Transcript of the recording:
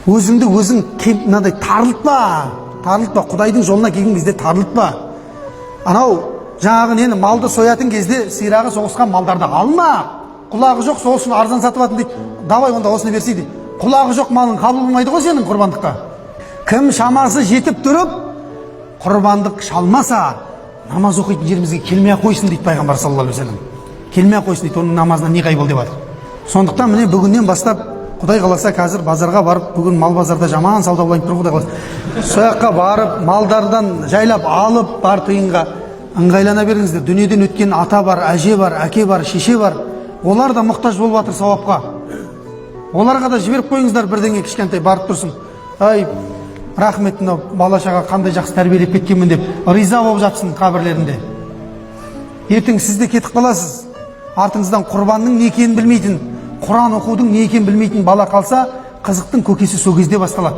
Өзіңді өзің мынандай тарылтпа, тарылтпа. Құдайдың жолына келген кезде тарылтпа. Анау жаңағы нені, малды соятын кезде сирағы соғысқан малдарды алма. Құлағы жоқ, сол үшін арзан сатып алатын дейді. Давай онда осыны берсей дейді. Құлағы жоқ малың қабыл болмайды ғой сенің құрбандыққа. Кім шамасы жетіп тұрып құрбандық шалмаса, намаз оқитын жерімізге келмей ақ қойсын дейді пайғамбар саллаллаху алейхи уассалам. Келмей ақ қойсын дейді, оның намазынан не қайбол деп жатыр. Сондықтан міне, бүгіннен бастап, құдай қаласа, қазір базарға барып, бүгін мал базарда жаман сауда болайын тұр, құдай қаласа, сол жаққа барып, малдардан жайлап алып, бар тиынға ыңғайлана беріңіздер. Дүниеден өткен ата бар, әже бар, әке бар, шеше бар, олар да мұқтаж болып жатыр сауапқа. Оларға да жіберіп қойыңыздар бірдеңе кішкентай, барып тұрсын. Ай, рахмет, мынау бала шаға қандай жақсы тәрбиелеп кеткенмін деп риза болып жатсын қабірлерінде. Ертең сіз де кетіп қаласыз, артыңыздан құрбанның не екенін білмейтін, құран оқудың не екенін білмейтін бала қалса, қызықтың көкесі сол кезде басталады.